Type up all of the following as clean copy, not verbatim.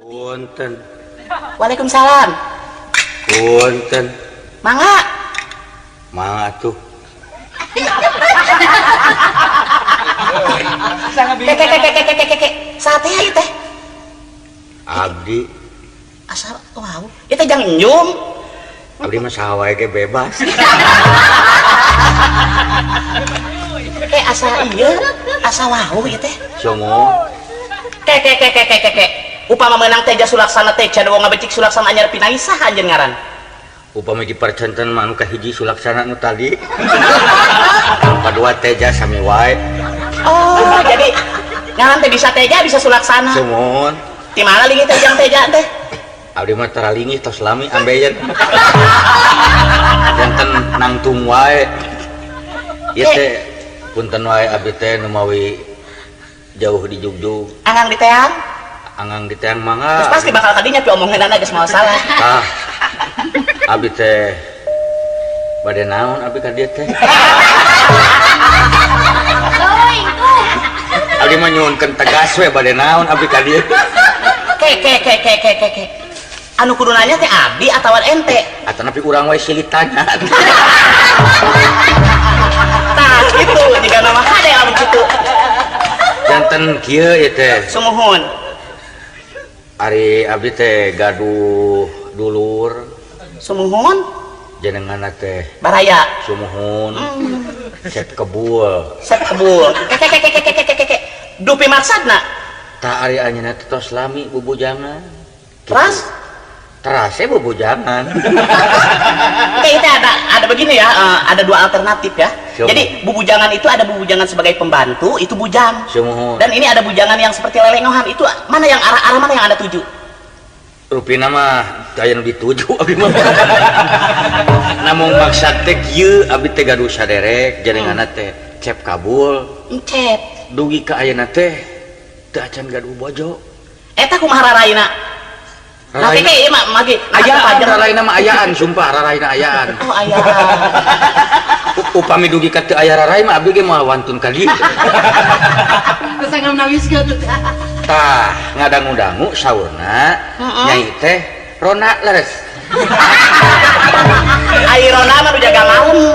Punten. Waalaikumsalam. Punten. Mangga. Mangga tuh. Keke. Sate ieu teh. Abdi. Asal wow. Ieu teh jang enjum. Abdi mah saha wae ge bebas. Ke asa ieu, asa wau ieu teh. Somo. Ke. Upama meunang Teja Sulaksana teh can wong ngabecik Sulaksana anyar pinangi saha anjeun ngaran? Upami dipercenten mah anu kahiji Sulaksana nu tadi. Kadua Teja sami wae. Oh, jadi ngaran teh bisa Teja bisa Sulaksana. Sumuhun. Di mana linggih teh jang Teja teh? Abdi mah tara linggih tos lami ambeien. Janten nangtung wae. Ieu teh punten wae abdi teh nu mawi jauh di Jugjug. Angang di teang? Angang di teang mangga. Terus pasti bakal tadinya pi omonganana geus moal salah. Tah. Abdi teh bade naon abdi ka dieu teh? Abdi mah nyuhunkeun tegas we bade naon abdi ka dieu. Ke. Anu kudu nanya teh abdi atawa ente? Atanapi urang wae silih tanya. Tah kitu jiga nama hade lamun kitu. Janten kieu ieu teh. Sumuhun. Ari abdi teh gaduh dulur. Sumuhun. Jenenganna teh Baraya. Sumuhun. Set kebul. Set kebul. Ke. Dupi maksadna? Tah ari anjeunna teh tos lami bubujangan. Teras? Terase bubujangan. Oke, itu ada begini ya, ada dua alternatif ya. Siapa? Jadi bubujangan itu ada bubujangan sebagai pembantu, itu bujang. Sumuhun. Dan ini ada bujangan yang seperti lelengohan, itu mana yang arah-arah mana yang Anda tuju? Rupina mah aya nu dituju abdi mah. Namung maksad teh kieu abdi teh gaduh saderek jenenganna teh Cep Kabul. Cep. Dugi ka ayeuna teh teu acan gaduh bojo. Eta kumaha raraina? Nah, Raraina keke ieu mah magi. Ayaan, raraina mah ayaan, sumpah raraina ayaan. Oh, ayaan. Upami dugi ka teu aya rarai mah abdi ge moal wantun ka dieu. Geus nganawiskeun. Tah, ngadangu-dangu saurna nyai teh rona leres. Ai rona mah nu jaga malam.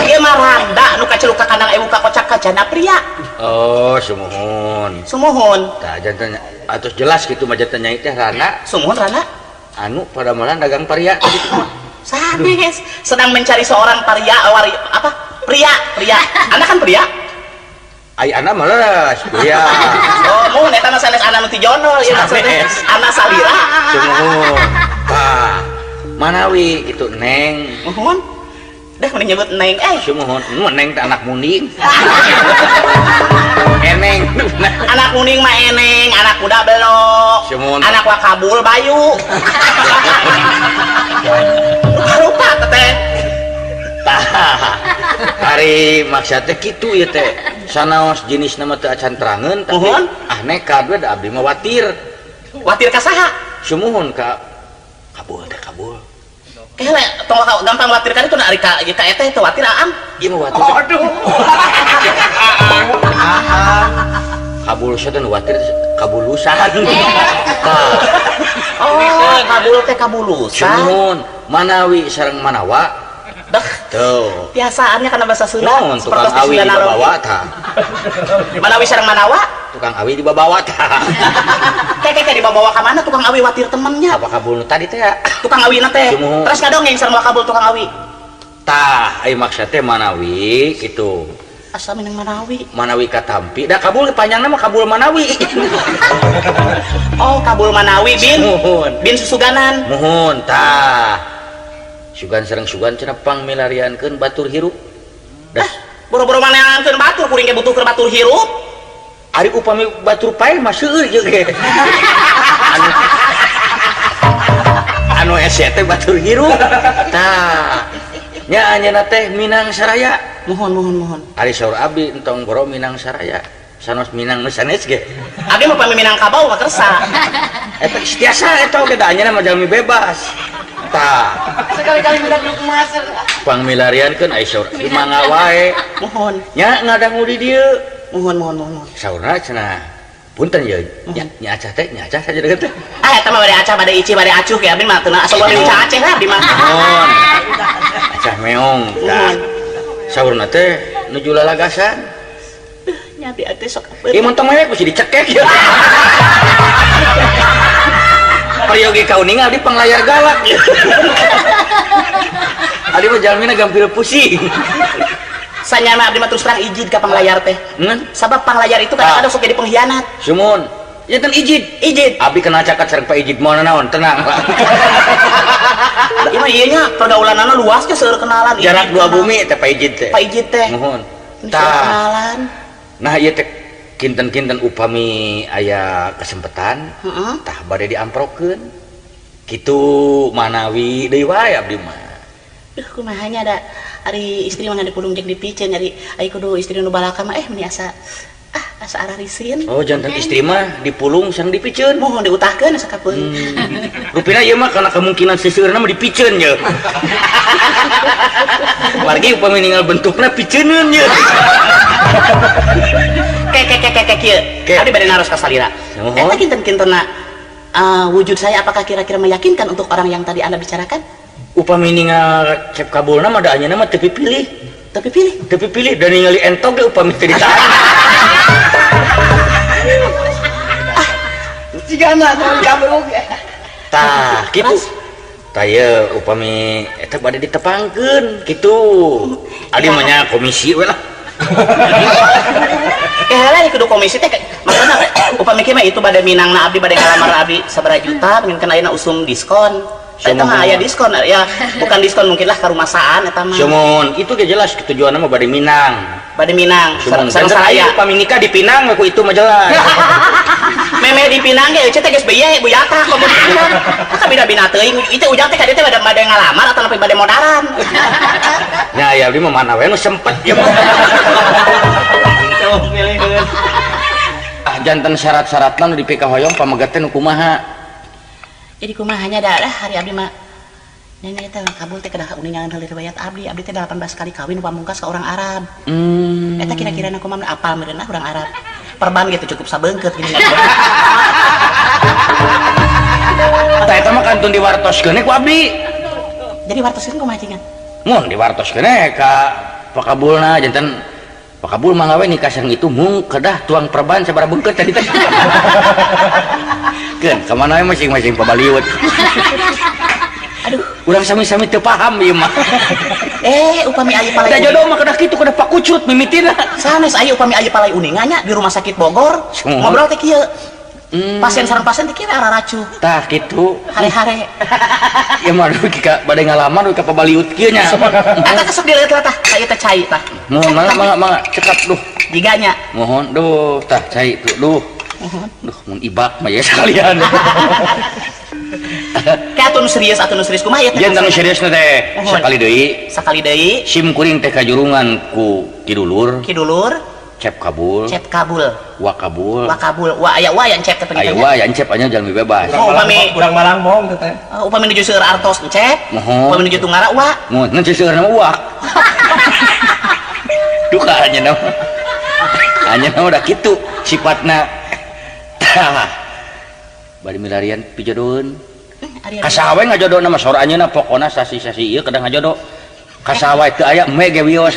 Ieu mah randa nu kaceluk ka kandang ewu ka kocak ka janda pria. Oh, sumuhun. Sumuhun. Tah janten atos jelas kitu mah janten nyai teh rana. Sumuhun rana. Anu pada malan dagang paria tadi mah. Sanes sedang mencari seorang paria wari, apa? Pria, pria. Anda kan pria? Ai ana mah leres, pria. Oh, mun eta mah sanes ana nu ti jono ieu maksudnya. Sanes. Ana salira. Sumuhun. Tah, manawi kitu Neng. Muhun. Dah mending nyebut Neng eh. Sumuhun, nu Neng teh anak muning. Eneng. Anak muning mah eneng, anak kuda belok. Sumuhun. Anak wakabul bayu. Rupa-rupa teteh. Tah. Ari maksud teh kitu ieu teh. Sanaos jenisna mah teu acan terangeun tapi Muhun. ah nekat we da abdi mah watir. Watir ka saha? Sumuhun ka Kabul teh Kabul. Kele tong gampang watir kan itu na ari ka ieu ka eta teh watir aam. Ieu mah watir. Aduh. Kabul teh watir kabulusan. Tah. Oh, kabul teh kabulusan. Sumuhun, manawi sareng manawa. Dah. Tuh. Biasaannya karena bahasa Sunda. Naon tukang seperti awi Sunda dibawa narogi. tah. Manawi sareng manawa? Tukang awi dibawa tah. Keke dibawa ka mana tukang awi watir temennya? Apa kabul nu tadi teh ya? Tukang awina teh. Sumuhun. Terus ngadongeng sareng wakabul tukang awi. Tah, ai maksud teh manawi kitu. Asa minang manawi. Manawi katampi. Da kabul panjangna mah kabul manawi. Oh, kabul manawi bin. Muhun. Bin susuganan. Muhun tah. Sugan sareng sugan cenah pangmilariankeun batur hirup. Dah. Boro-boro maneankeun batur kuring ge butuh keur batur hirup. Ari upami batur paeh mah seueur jeung ge. Anu ese teh batur hirup. Tah. Nya anjeunna teh Minang Saraya. Muhun muhun muhun. Ari saur abdi entong boro Minang Saraya. Sanos Minang nu sanes ge. Abdi mah pami Minangkabau mah kersa. Eta tiasa eta oge da anjeunna mah jalmi bebas. Tah. Sekali-kali minang nu emas. Pangmilariankeun ai saur abdi mangga wae. Muhun. Nya ngadangu di dieu. Muhun muhun muhun. Saurna cenah Punten ye nya nya acah teh nya acah saja teh. Ah eta mah bade acah bade ici bade acuh ge abdi mah teu asa bade ucah Aceh lah abdi mah. Mohon. Acah meong tah. Saurna teh nuju lalagasan. Nya abdi teh sok apeun. Ieu mun tong mewek mesti dicekek ya. Peryogi kauninga abdi panglayar galak. Abdi mah jalmina gampil pusing. Sanyana abdi mah terus terang ijid ka panglayar teh. Sabab panglayar itu kadang-kadang sok jadi pengkhianat. Sumun. Ya ten ijid. Ijid. Abdi kena cakat sareng Pak Ijid moal naon tenang lah. Ieu mah ieu nya pergaulanana luas nya seueur kenalan. Jarak dua bumi teh Pak Ijid teh. Pak Ijid teh. Nuhun. Tah. Kenalan. Nah ieu teh kinten-kinten upami aya kesempatan, tah bade diamprokeun. Kitu manawi deui wae abdi mah. Duh kumaha nya da ari istri mah dipulung jeung dipiceun ari ai kudu istri nu balaka mah meni asa asa ararisin. Oh jantan istri mah dipulung sareng dipiceun. Mohon diutahkeun asa kapeung. Rupina ieu mah kana kemungkinan seseueurna mah dipiceun ye. Margi upami ninggal bentukna piceuneun ye. Ke ke ke ke kieu. Abdi bade naros ka salira. Eta kinten-kintenna wujud saya apakah kira-kira meyakinkan untuk orang yang tadi Anda bicarakan? Upami ningal cep kabulna mah da anjeunna mah teu pipilih. Teu pipilih? Teu pipilih da ningali entog ge upami teu ditahan. Cigana teh kabul oge. Tah, kitu. Tah ieu upami eta bade ditepangkeun kitu. Adi mah nya komisi we lah. Lah kudu komisi teh maksudna upami kieu mah itu bade minangna abdi bade ngalamar abdi sabaraha juta mungkin ayeuna usum diskon. Eta mah aya diskon ya, bukan diskon mungkin lah karumasaan eta mah. Sumun, itu ge jelas tujuanna mah bade minang. Bade minang, sareng saraya. Upami nikah di Pinang ku itu mah jelas. Meme di Pinang ge eueuh teh geus beye buyatah komo di Pinang. Ka bina-bina teuing itu ujang teh ka dieu teh bade ngalamar atau nepi bade modaran. Nya aya abdi mah mana we nu sempet ieu mah. Ah janten syarat-syaratna nu dipikahoyong pamegat teh nu kumaha? Jadi kumaha nya da lah hari abdi mah nenek teh kabul teh kedah uningan heula riwayat abdi, abdi teh 18 kali kawin pamungkas ka orang Arab. Eta kira-kira kumaha apal meureun orang Arab. Perban gitu cukup sabeungkeut gini. Tah eta mah kantun diwartoskeun ku abdi. Jadi wartoskeun kumaha cingan? Mun diwartoskeun ka pakabulna janten pakabul mah we nikah sareng itu mung kedah tuang perban sabaraha beungkeut tadi teh. Keun ka mana we masing-masing pabaliut. Aduh, urang sami-sami teu paham ieu mah. Upami aya palai. Da jodoh mah kedah kitu kedah pakucut mimitina. Sanes aya upami aya palai uninga nya di rumah sakit Bogor. Ngobrol teh kieu. Pasien sareng pasien teh kieu araracuh. Tah kitu. Hare-hare. Ieu mah dugi ka bade ngalamar dugi ka pabaliut kieu nya. Eta kesep dileut lah tah, ka ieu teh cai tah. Mohon mangga mangga mangga cekap duh. Jiganya. Mohon duh tah cai tuh duh. Duh mun ibak mah ya sekalian. Kayak atuh nu serius kumaha ieu teh? Yen anu serius teh sakali deui. Sakali deui. Sim kuring teh kajurungan ku kidulur. Kidulur. Cep kabul. Cep kabul. Wa kabul. Wa kabul. Wa aya wa yang cep teh pengen. Aya wa yang cep anya jalmi bebas. Oh, upami urang Malang mong teh. Upami nuju seueur artos cep. Mohon. Upami nuju tunggara wa. Mohon nu seueur mah wa. Duka anjeunna mah. Anjeunna udah kitu sifatna. Tah. Bari milarian pijodoheun. Ka saha we ngajodona mah sora anjeunna pokona sasi-sasi ieu kedah ngajodo. Ka saha wae teu aya eme ge wios.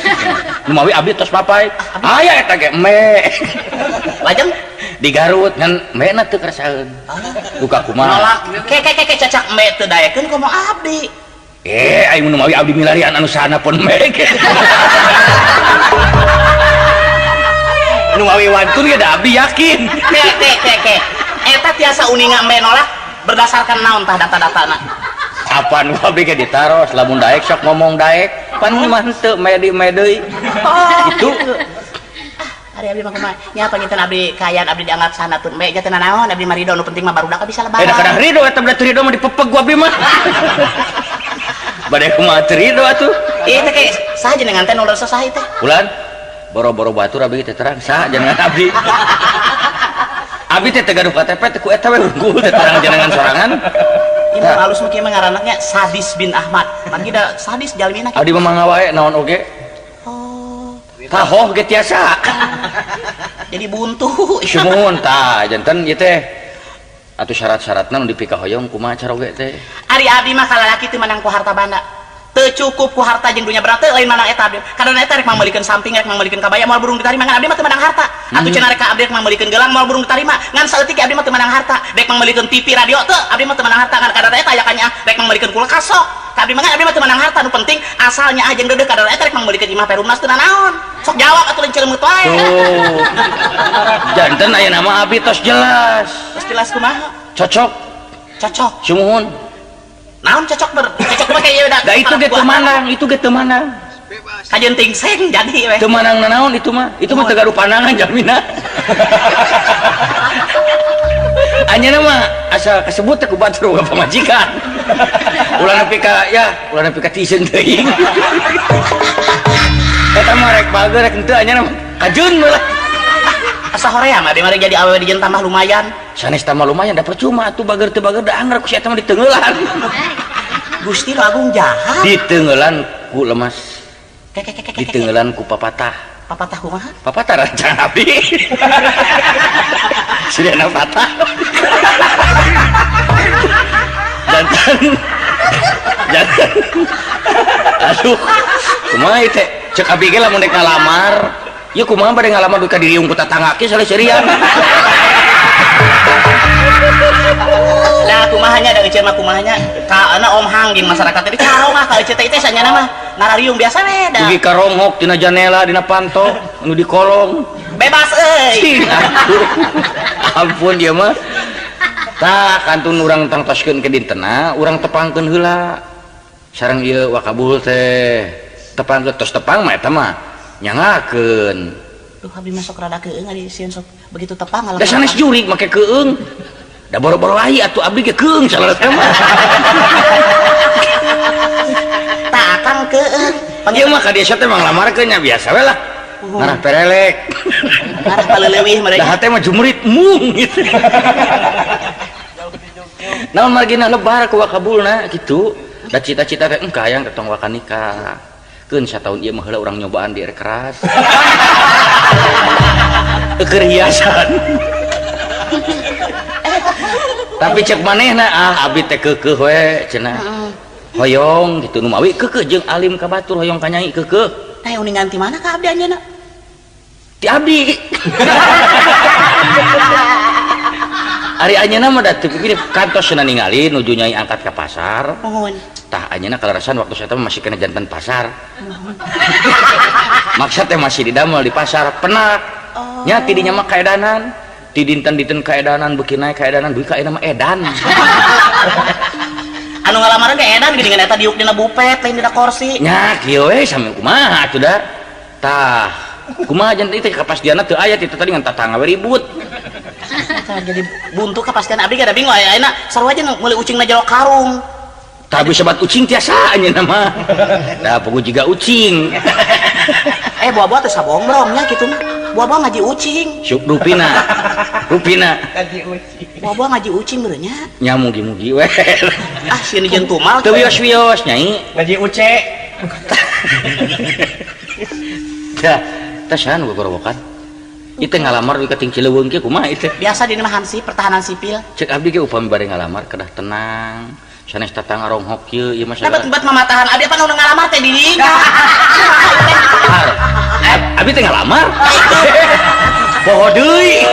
Nu mawi abdi tos papai. Aya eta ge eme. Lajeng di Garut ngan eme na teu karasaeun. Duka kumaha? Nolak. Ke ke ke cacak eme teu daekeun komo abdi. Aing nu mawi abdi milarian anu sana pun eme ge. Nu mawi wantun ge da abdi yakin. Ke ke ke ke. Eta tiasa uninga eme nolak berdasarkan naon tah data-datana? Apaan gua abdi ge ditaros lamun daek sok ngomong daek pan mah henteu medi deui. Gitu. Ari abdi mah kumaha? Nya panginten abdi kaayaan abdi dianggap sana tun me teu nanaon abdi mah ridho nu penting mah barudak bisa lebaran. Da kadang ridho eta bade ridho mah dipepeg gua abdi mah. Bade kumaha teu ridho atuh? Ieu teh ke saha jenengan teh nu leres saha teh? Bulan boro-boro batur abdi teh terang saha jenengan abdi. Abdi teh teu gaduh KTP teh ku eta we unggul teh terang jenengan sorangan. Ieu mah alus mah kieu mah ngaranna nya Sadis bin Ahmad. Margi da sadis jalmina. Abdi mah mangga wae naon oge. Oh. Tahoh ge tiasa. Jadi buntu. Sumuhun tah janten ieu teh. Atuh syarat-syaratna nu dipikahoyong kumaha caroge teh? Ari abdi mah kalalaki teu manang ku harta banda. Teu cukup ku harta jeung dunya berarti lain manang eta abdi. Kadang eta rek mangmeulikeun samping, rek mangmeulikeun kabaya moal burung ditarima, ngan abdi mah teu manang harta. Atuh cenah rek ka abdi rek mangmeulikeun gelang moal burung ditarima, ngan saeutik abdi mah teu manang harta. Rek mangmeulikeun TV radio teu, abdi mah teu manang harta, ngan kadang eta aya kanya rek mangmeulikeun kulkas sok. Ka abdi mah abdi mah teu manang harta, nu penting asalnya ah jeung deudeuh kadang eta rek mangmeulikeun imah Perumnas teu nanaon. Sok jawab atuh lain celeumut wae. Tuh. Janten aya nama abdi tos jelas. Tos jelas kumaha? Cocok. Cocok. Sumuhun. Naon cocok ber? Cocok mah kayak udah. Da itu ge teu manang, itu ge teu manang. Kajeun tingseng jadi we. Teu manang nanaon itu mah. Itu mah teu gaduh pandangan jamina. Anjeunna mah asa kasebut teh ku batur boga pamajikan. Ulah nepi ka ya, ulah nepi ka tiiseun teuing. Eta mah rek bager rek henteu anjeunna mah kajeun we lah. Asa horea mah abdi mah jadi awewe dijieun tambah lumayan. Sanes tambah lumayan da percuma atuh bager teu bager da angger ku si eta mah diteunggeulan. Gusti nu agung jahat. Diteunggeulan ku lemas. Diteunggeulan ku papatah. Papatah kumaha? Papatah rancang abdi. Sirena patah. Jantan. Jantan. Aduh. Kumaha ieu teh? Cek abdi ge lamun rek ngalamar. Ieu kumaha bade ngalamar duka diriung ku tatangga ge saleseurian. Nah kumaha nya da euceun mah kumaha nya? Kaana Om Hang jeung masyarakat teh carong ah ka euceun teh sanyana mah narariung biasa we da. Dugi ka ronghok tina janela dina panto anu di kolong. Bebas euy. Ampun dia mah. Tah kantun urang tangtoskeun ke dintena urang tepangkeun heula. Sareng ieu wakabul teh tepangkeun tos tepang mah eta mah nyangakeun. Duh abdi mah sok rada keung ari sieun sok begitu tepang Da sanes jurig make keung. Da boro-boro ai atuh abdi ge keung salah teh mah. Tah akang keung. Ieu mah ka desa teh mah nglamarkeun nya biasa we lah. Ngarah perelek. Ngarah paleuleui mereka. Da hate mah jumrit mung gitu. Naon margina lebar ku wakabulna kitu. Da cita-cita teh engka hayang teh tong waka nikah. Keun sataun ieu mah heula urang nyobaan di air keras. Keur hiasan. Tapi cek manehna ah abdi teh keukeuh we cenah. Hoyong kitu nu mawi keukeuh jeung alim ka batur hoyong ka nyai keukeuh. Tah uningan ti mana ka abdi anjeunna? Ti abdi. Ari anjeunna mah da teu pipilih kantos cenah ningali nuju nyai angkat ka pasar. Nuhun. Tah anjeunna kalarasan waktu saya masih kena jantan pasar. Maksud teh masih didamel di pasar penak. Oh. Nya ti dinya mah kaedanan. Ti dinten-dinten kaedanan beuki naik kaedanan duit ka ayeuna mah edan. Anu ngalamaran ge edan geuningan eta diuk dina bupet lain dina kursi. Nya kieu we sami kumaha atuh da. Tah kumaha janten teh kapastianna teu aya ti tadi ngan tatangga we ribut. Tah jadi buntu kapastian abdi ge da bingung aya ayeuna sarua jeung meuli ucingna jero karung. Tah bisa bat ucing tiasa anjeunna mah. Da puguh jiga ucing. Buah-buah teh sabongbrong nya kitu mah. Buah-buah ngaji ucing. Syuk rupina. Rupina. Ngaji ucing. Buah-buah ngaji ucing meureun nya. Nya mugi-mugi we. Ah sieun jeung tumal. Teu wios-wios nyai. Ngaji uce. Tah, tah saha nu gogorowokan? Ieu teh ngalamar dugi ka ting Cileuweung kieu kumaha ieu teh? Biasa dina mah hansip pertahanan sipil. Cek abdi ge upami bade ngalamar kedah tenang. Sanes tatangga ronghok kieu ieu mah. Nah, bet mamatahan abdi apa nu ngalamar teh di dinya. Abdi teh ngalamar. Poho deui.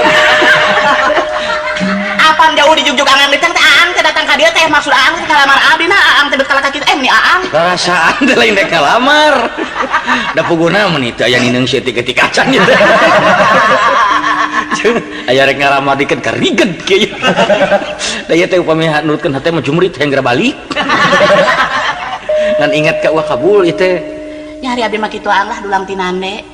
Apan jauh di jugjug angang ditang teh aang teh datang ka dieu teh maksud aang teh ngalamar abdi na aang teh bet kalah ka kitu meni aang. Rasaan teh lain rek ngalamar. Da puguna meni teu aya nineung seutik-eutik acan gitu. Aya rek ngalamar dikeun ka riged kieu. Da ieu teh upami nurutkeun hate mah jumrit hayang geura balik. Ngan ingat ka wakabul ieu teh. Nya ari abdi mah kitu aang lah dulang tinande.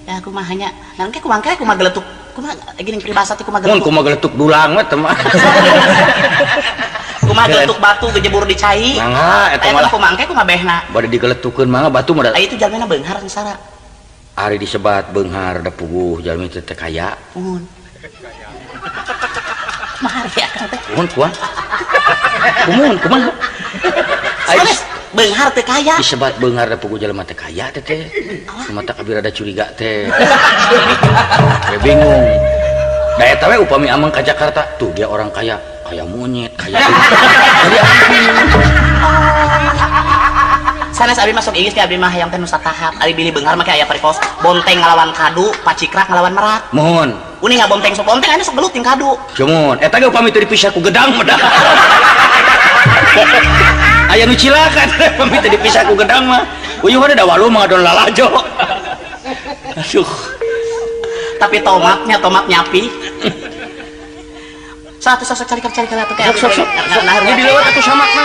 Ya kumaha nya. Nah engke kumaha engke kumaha geletuk. Kumaha geuning peribahasa teh kumaha Mun geletuk. kumaha geletuk dulang mah teh mah. Kumaha geletuk batu gejebur di cai. Mangga eta mah. Kumaha engke kumaha behna. Bade digeletukeun mangga batu mah da. Aya itu jalmina beunghar sangsara. Ari disebat beunghar da puguh jalmi teh teh kaya. Nuhun. Kumaha ari akang teh? Nuhun kuah. Kumun kumaha? Sanes Beunghar teu kaya. Disebat beunghar da puguh jelema teh kaya teh teh. Mata kabir ada curiga teh. Saya bingung. Da eta we upami amang ka Jakarta, tuh dia orang kaya, kaya monyet, kaya. Jadi amang bingung. Sanes abdi masuk Inggris ke abdi mah hayang teh nu satahap. Ari bilih beunghar mah aya parikos bonteng ngalawan kadu, pacikrak ngalawan merak. Mohon. Uning nga bonteng sok bonteng aya sok gelut jeung kadu. Cumun, eta ge upami teu dipisah ku gedang mah dah. Aya nu cilaka upami teu dipisah ku gedang mah. Uyuh da walu mah ngadon lalajo. Aduh. Tapi tomatnya tomat nyapi. Satu sosok cari-cari atuh Sok sok sok. Ini dilewat atuh samakna.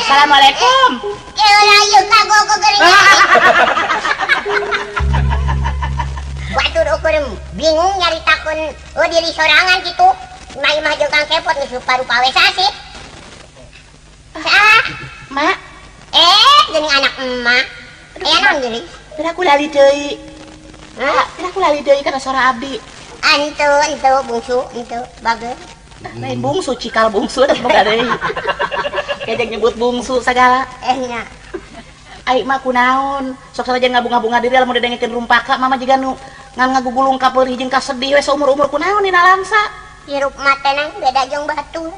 Assalamualaikum. Batur ukur bingung nyaritakeun diri sorangan gitu. Imah-imah jeung Kang Kepot geus rupa-rupa we sasih. Saha? Mak. Geuning anak emak. Aya naon geuning? Pira ku lali deui. Hah? Pira ku lali deui kana sora abdi. Antu, entu bungsu, entu bager. Lain bungsu, cikal bungsu da boga deui. Kejeng nyebut bungsu sagala. Nya. Ai mah kunaon? Sok sanajan ngabunga-bunga diri lamun didengekeun rumpaka mama jiga nu ngan ngagugulung ka peurih jeung kasedih we saumur-umur kunaon dina langsa. Hirup mah teh beda jeung batur.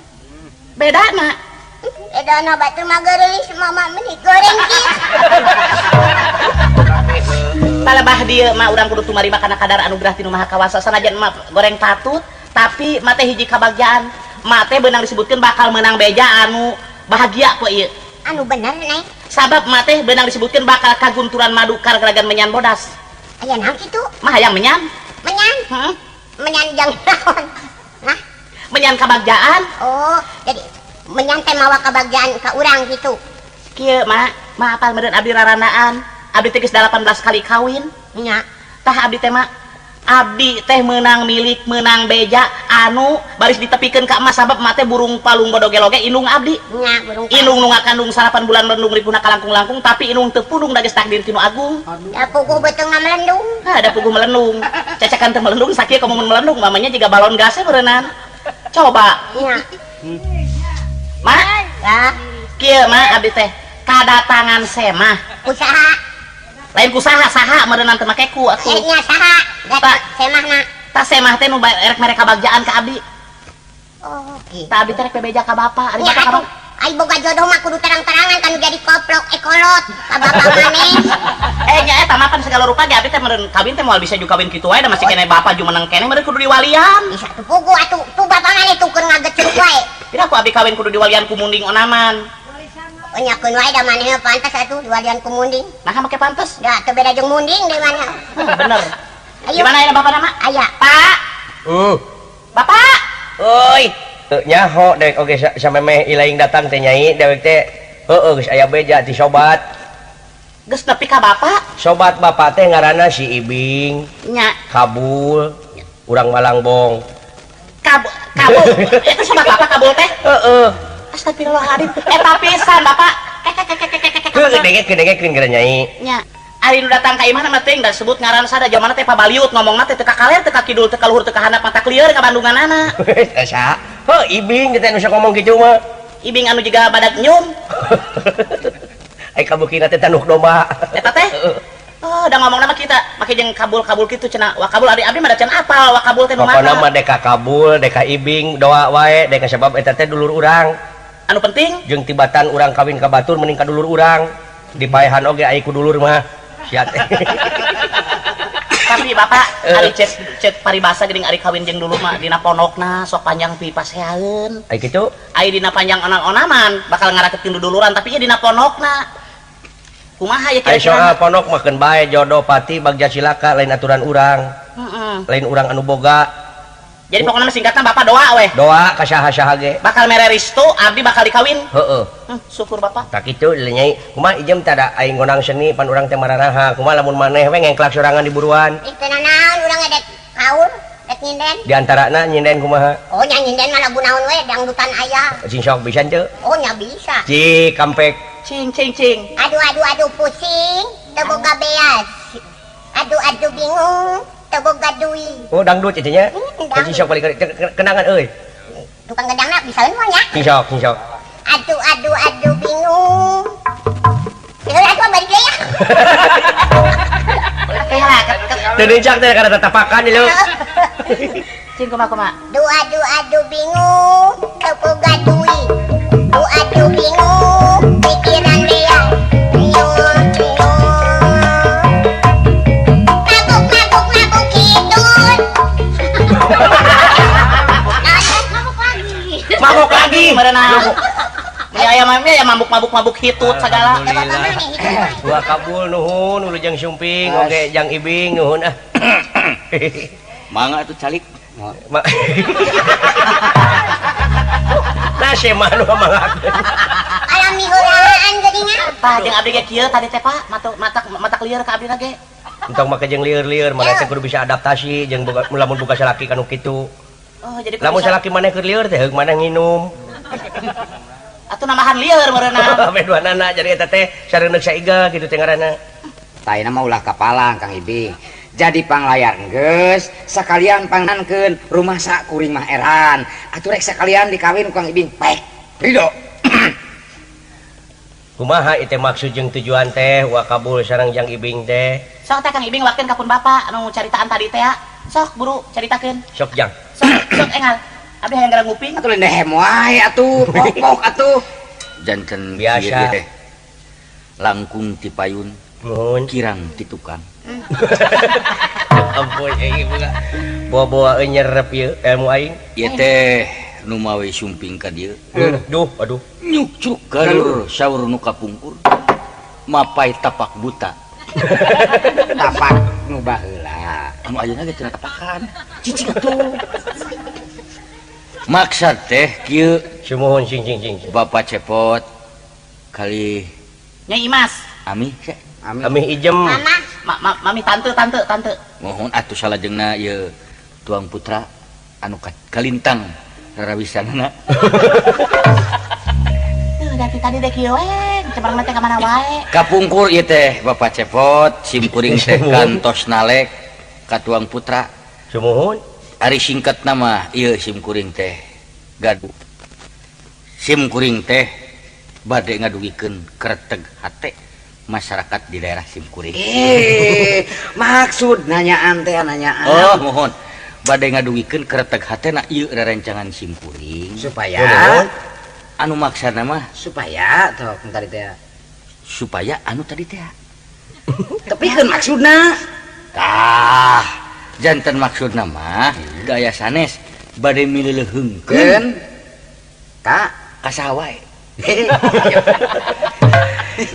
Bedana? Bedana batur mah geurelis mama meni goreng kieu. Palebah dieu mah urang kudu tumarima kana kadar anugerah ti Nu Maha Kawasa sanajan mah goreng patut tapi mah teh hiji kabagjaan. Mah teh beunang disebutkeun bakal meunang beja anu bahagia poe ieu. Anu bener neng. Sabab mah teh beunang disebutkeun bakal kagunturan madu kargeragan menyan bodas. Aya naon kitu? Mah hayang menyan. Menyan? Heeh. Menyan jeung naon? Hah? Menyan kabagjaan. Oh, jadi menyan teh mawa kabagjaan ka urang kitu. Kieu mak, mah apal meureun abdi raranaan. Abdi teh geus 18 kali kawin. Nya. Tah abdi teh mak, abdi teh meunang milik, meunang beja anu baris ditepikeun ka emas sabab emak teh burung palung bodogeloge indung abdi. Nya, burung indung nu ngakandung 8 bulan melendung ripuna kalangkung-langkung tapi indung teu pundung da geus takdir ti nu agung. Da puguh beuteungna melendung. Hah, da puguh melendung. Cacakan teu melendung sakieu komo mun melendung mamanya jiga balon gasnya meureunnan. Coba. Nya. Mak, ya. Kieu mak abdi teh kadatangan semah. Usaha. Lain ku saha saha meureunnan teu make ku atuh. Nya saha? Ta semahna. Ta semah teh nu erek mere kabagjaan ka abdi. Oh, kitu. Ta abdi teh rek bebeja ka bapa, ari bapa ka bapa. Ai boga jodoh mah kudu terang-terangan kan jadi koplok ekolot ka bapa maneh. Nya eta mah pan segala rupa ge abdi teh meureun kawin teh moal bisa ju kawin kitu wae da masih keneh bapa ju menang keneh meureun kudu diwalian. Bisa tuh puguh atuh tuh bapa maneh tuh keur ngagecruk wae. Pira ku abdi kawin kudu diwalian ku munding onaman. Nyakeun wae da maneh pantes atuh diwalian ku munding. Nah make pantes? Da teu beda jeung munding deui maneh. Bener. Ayo. Di mana aya bapak nama? Aya. Pak. Bapak. Euy. Teu nyaho dewek oge samemeh ilaing datang teh nyai dewek teh heueuh geus aya beja ti sobat. Geus nepi ka bapak? Sobat bapak teh ngaranna si Ibing. Nya. Kabul. Urang Malangbong. Kabul. Eta sobat bapak Kabul teh? Heeh. Astagfirullahaladzim. Eta pisan bapak. Heuh dengekeun geura nyai. Nya. Ari nu datang ka imahna mah teuing da sebut ngaran sada jamanna teh pabaliut ngomongna teh teu ka kaler teu ka kidul teu ka luhur teu ka handap mata klieur ka Bandunganana. Asa. Heuh Ibing teh nu sok ngomong kitu mah. Ibing anu jiga badak nyum. Ai kabukina teh tanduk domba. Eta teh? Oh, da ngomongna mah kita make jeung kabul-kabul kitu cenah. Wa kabul ari abdi mah da can apal wa kabul teh nu mana. Pokona mah deka kabul, deka Ibing doa wae deka sabab eta teh dulur urang. Anu penting jeung tibatan urang kawin ka batur mending ka dulur urang. Dipaehan oge ai ku dulur mah. Sia teh. Tapi bapak ari cek paribasa geuning ari kawin jeung dulur mah dina pondokna sok panjang pi paseaeun. Ai kitu? Ai dina panjang onan-onaman bakal ngarakeutkeun duduluran tapi ieu dina pondokna. Kumaha ya Ai kira-kira? soal pondok mah keun bae jodoh pati bagja cilaka lain aturan urang. Heeh. Lain urang anu boga. Jadi pokoknya mah singkatna bapak doa weh. Doa ka saha-saha ge. Bakal mere restu abdi bakal dikawin. Heeh. Syukur bapak. Tak kitu nyai. Kumaha ijem teh da aing ngonang seni pan urang teh mararaha. Kumaha lamun maneh we ngengklak sorangan di buruan. Ih teu nanaon urang edek kaul. Rek nyinden. Di antarana nyinden kumaha? Oh nya nyinden mah lagu naon we dangdutan aya. Cing sok bisa teu? Oh nya bisa. Cik kampek. Cing cing cing. Aduh aduh aduh pusing, teu boga beas. Aduh aduh bingung, teu boga duit. Oh dangdut itu nya. Cing sok balik kenangan euy. Tukang gedangna bisaeun mah nya. Cing sok, cing sok. Aduh aduh aduh bingung. Heula atuh balik deui ya. Teu nincak teh kana tatapakan ieu. Cing kumaha kumaha. Duh aduh aduh bingung, teu boga duit. Duh aduh bingung, pikiran dia. Riuh riuh. Mabuk mabuk mabuk kidul. Mabuk lagi. Mabuk lagi. Merenang. Ya aya mah ya mabuk-mabuk-mabuk hitut segala. Dua kabul nuhun wilujeng sumping oge jang ibing nuhun ah. Mangga atuh calik. Nah sia mah nu manggakeun. Alami heulaan geuningan. Tah jeung abdi ge kieu tadi teh Pak, mata lieur ka abdi ge. Entong make jeung lieur-lieur mana teh kudu bisa adaptasi jeung lamun boga salaki kanu kitu. Oh jadi lamun salaki maneh keur lieur teh heug maneh nginum. Atuh nambahan lieur meureunna. Ame duanana jadi eta teh sareuneuk saiga kitu teh ngaranna. Tah ayeuna mah ulah kapalang Kang Ibing. Jadi panglayar geus sakalian pangankeun rumah sakuring mah eran. Atuh rek sakalian dikawin ku Kang Ibing pek. Ridho. Kumaha ieu teh maksud jeung tujuan teh wa kabul sareng Jang Ibing teh? Sok teh Kang Ibing wakeun ka pun bapa anu caritaan tadi teh. Sok buru caritakeun. Sok Jang. Sok sok engal. Abdi hayang gara nguping. Atuh lehem wae atuh, pok-pok atuh. Janten biasa teh. Langkung ti payun, nuhun kirang ti tukang. Ampun euy boga. Bawa-bawa nyerep ieu ilmu aing. Ieu teh nu mawe sumping ka dieu. Duh, aduh. Nyukcruk galur saur nu kapungkur. Mapai tapak buta. Tapak nu baheula. Anu ayeuna ge cenah tapakan. Cicing atuh. Maksad teh kieu sumuhun cing cing cing. Bapak Cepot kali Nyai Imas. Ami Ami ijem. Mama. Mami tante tante tante. Mohon atuh salajengna ieu tuang putra anu kalintang rarawisanana. Tuh dari tadi deh kieu we, cemerlang teh ka mana wae. Kapungkur ieu teh Bapak Cepot simkuring teh kantos nalek ka tuang putra. Sumuhun. Ari singkat nama ieu simkuring teh gaduh. Simkuring teh bade ngadugikeun kreteg hate masyarakat di daerah simkuring. Maksud nanyaan teh nanyaan. Oh, mohon. Bade ngadugikeun kreteg hate na ieu rerencangan simkuring supaya anu maksana mah supaya tuh tadi teh. Supaya anu tadi teh. Tapi kan maksudna. Tah. Janten maksudna mah gaya sanes bade mileuleheungkeun ka ka saha wae.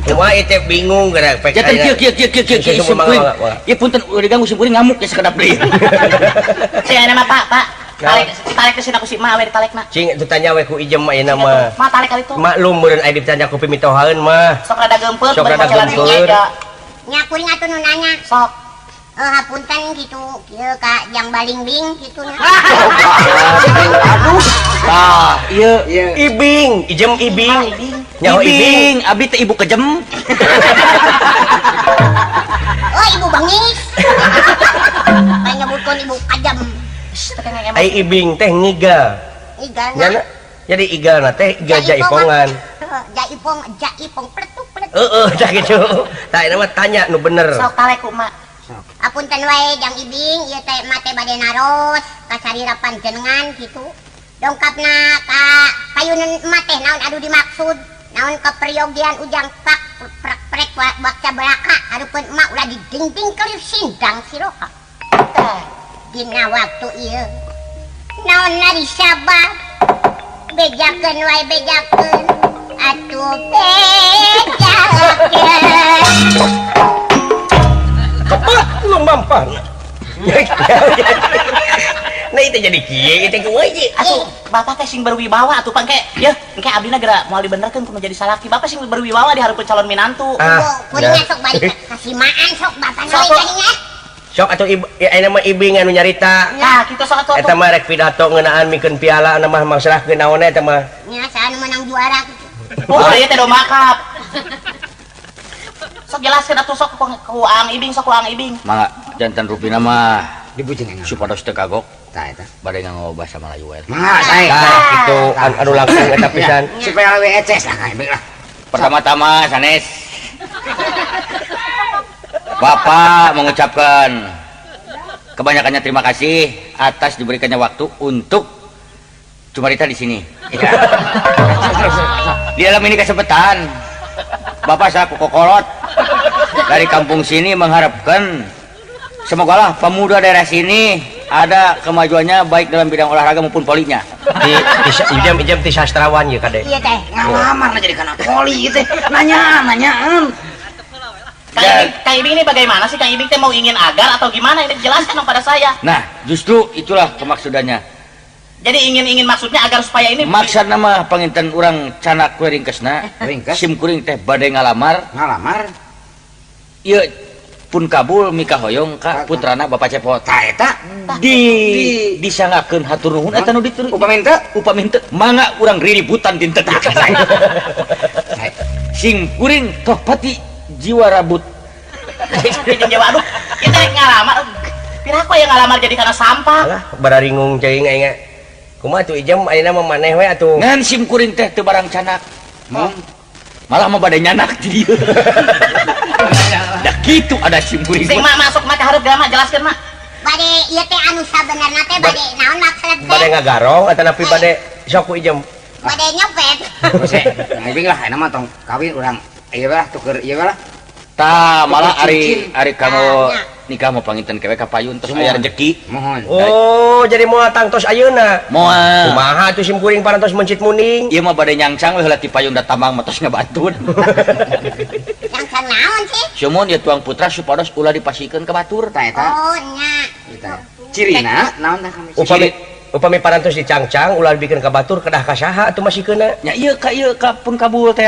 Kumaha ieu teh bingung geura pek. Janten kieu kieu kieu kieu kieu simkuring. Ieu punten udah diganggu simkuring ngamuk ya sakedap deui. Cing ayeuna mah Pak, Pak. Tarik tarik ke sini ku si Ma we ditalekna. Cing ditanya we ku ijem ayeuna mah. Ma tarik kali itu. Maklum meureun aya ditanya ku pimitohaeun mah. Sok rada geumpeur sok rada geumpeur. Nya kuring atuh nu nanya. Sok. Hapunten gitu, kieu ka jang balingbing kitu nya. Aduh. Tah, ieu ibing, ijem ibing. Nyaho ibing, abdi teh ibu kejem. Oh, ibu bengis. Kayak nyebutkeun ibu kajam. Ai ibing teh ngigal. Ngigalna. Jadi igalna teh igal jaipongan. Jaipong, jaipong pletuk pletuk. Heeh, tah kitu. Tah eta mah tanya nu bener. Sok talek ku mak. Apunten wae Jang Ibing, ieu teh mah teh bade naros ka sarira panjenengan kitu. Dongkapna ka payunan emak teh naon anu dimaksud? Naon keperyogian ujang pak prek prek bakca belaka hareupeun emak ulah didingding kelir sindang siroha. Dina waktu ieu naon nari sabab bejakeun wae bejakeun atuh bejakeun. Kepak lu mampan. Nah itu jadi kieu itu kumaha ieu? Atuh bapak teh sing berwibawa atuh pangke. Yeuh, engke abdina geura moal dibenerkeun kudu jadi salaki. Bapak sing berwibawa di hareupeun calon minantu. Kuring sok balik kasimaan sok bapak we jadinya. Sok atuh ayeuna mah Ibing anu nyarita. Nah, kitu sok atuh. Eta mah rek pidato ngeunaan mikeun piala na mah mangsrahkeun naon eta mah. Nya saha nu menang juara kitu. Oh, ieu teh domba cup. Sok jelaskeun atuh sok ku Ang Ibing, sok ku Ang Ibing. Mangga jantan rupina mah Dibujengan. Supados teu kagok. Tah eta. Bade nganggo bahasa Melayu we. Mangga sae. Tah kitu anu langkung eta pisan. Supaya leuwih eces lah Kang Ibing lah. Pertama-tama sanes Bapak mengucapkan kebanyakannya terima kasih atas diberikannya waktu untuk cumarita di sini. Iya. Di dalam ini kesempatan Bapak saya kokolot dari kampung sini mengharapkan semogalah pemuda daerah sini ada kemajuannya baik dalam bidang olahraga maupun polinya. Di ijam ti sastrawan ye kade. Iya teh. Ngalamar jadi kana poli gitu. Nanyaan. Kang Ibing ini bagaimana sih? Kang Ibing teh mau ingin agar atau gimana? Ini jelaskan dong pada saya. Nah, justru itulah kemaksudannya. Jadi ingin maksudnya agar supaya ini maksud nama panginten urang canak we ringkesna. Ringkes. Sim kuring teh bade ngalamar. Ngalamar. Ieu pun kabul mikahoyong ka putrana Bapak Cepot. Tah eta di disangakeun hatur nuhun eta nu ditur. Upami henteu? Upami henteu mangga urang riributan dinten. Sing kuring toh pati jiwa rabut. Jeung jawa aduh, ieu teh ngalamar. Piraku aya ngalamar jadi kana sampah. Alah, bararingung ceuing aing. Kumaha atuh Ijem ayeuna mah maneh we atuh. Ngan sim kuring teh teu barang canak. Malah mah bade nyanak di dieu. Da kitu ada sim kuring. Sing mak masuk mak ka hareup geura mak jelaskeun mak. Bade ieu teh anu sabenerna teh bade naon maksud teh? Bade ngagarong atanapi bade sok ku Ijem. Bade nyopet. Hese, Kang Ibing lah ayeuna mah tong kawin urang ieu lah tuker ieu lah. Tah malah ari kamu nikah mau panginten kewe ka payun tos aya rezeki. Mohon. Oh, jadi moal tangtos ayeuna. Moal. Kumaha atuh sim kuring parantos mencit muning. Ieu mah bade nyangcang we heula ti payun da tambang mah tos ngabantuan. Nyangcang naon sih? Sumun ieu tuang putra supados ulah dipasikeun ka batur. Tah eta. Oh nya. Cirina naon tah kami? Upami parantos dicangcang ulah dibikeun ka batur kedah ka saha atuh masikeunna? Nya ieu ka pun kabul teh.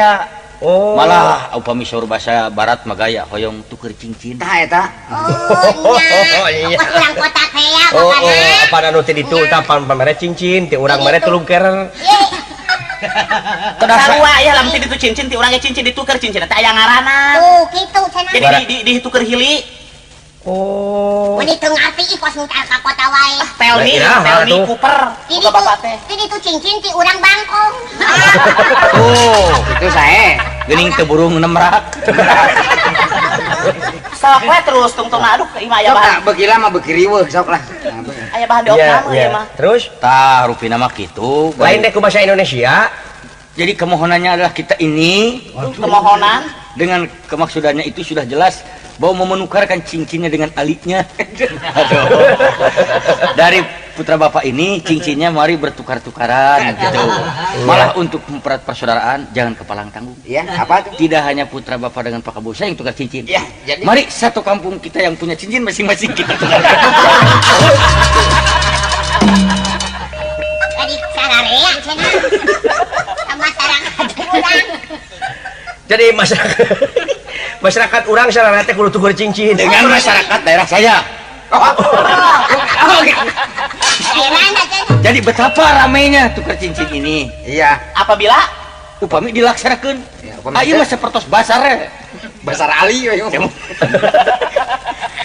Oh. Malah upami saur bahasa barat mah gaya hoyong tuker cincin. Tah eta. Oh nya. Kos urang kota teh ya Oh, apa anu teh ditu tah pamere cincin ti urang mere tulung kerer. Kedah sarua ya lamun ti ditu cincin ti urang ge cincin dituker cincin teh aya ngaranna. Tuh kitu cenah. Jadi dituker hili. Oh. Mun teu ngarti ih kos nu ka kota wae. Tell me Cooper. Boga bapak teh. Ti ditu cincin ti urang bangkong. Oh, itu sae. Geuning teu burung nemrak. Sok we terus tungtung aduh ieu mah aya bahan. Sok beuki lama beuki riweuh sok lah. Aya bahan diopname ieu mah. Terus tah rupina mah kitu. Lain deh ku bahasa Indonesia. Jadi kemohonannya adalah kita ini kemohonan dengan kemaksudannya itu sudah jelas bahwa mau menukarkan cincinnya dengan aliknya. Aduh. Dari putra bapak ini cincinnya mari bertukar-tukaran gitu. Malah untuk mempererat persaudaraan jangan kepalang tanggung. Iya, apa tuh? Tidak hanya putra bapak dengan Pak Kabul saya yang tukar cincin. Ya, jadi mari satu kampung kita yang punya cincin masing-masing kita tukar. Jadi sararea cenah. Sama masyarakat urang. Jadi masyarakat urang sararea teh kudu tuker cincin dengan masyarakat daerah saya. Jadi betapa ramainya tukar cincin ini. Iya. Apabila upami dilaksanakeun. Ayo mah sapertos basar. Basar Ali we.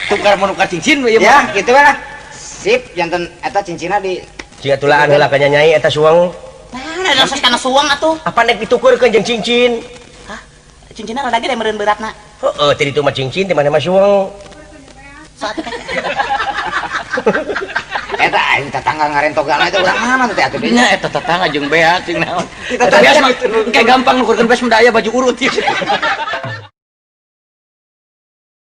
Tukar menukar cincin we. Ya, kitu lah. Sip, janten eta cincinna di jiga tulaan heula ka nyanyai eta suang. Nah, ada sos kana suang atuh. Apa nek ditukurkeun jeung cincin? Hah? Cincinna rada gede meureun beratna. Heeh, tadi itu mah cincin, di mana mah suang. Eta aing tetangga ngarentogan eta urang mana teh atuh nya eta tetangga jeung beak jeung naon. Eta biasa mah kayak gampang nukurkeun beas mah aya baju urut.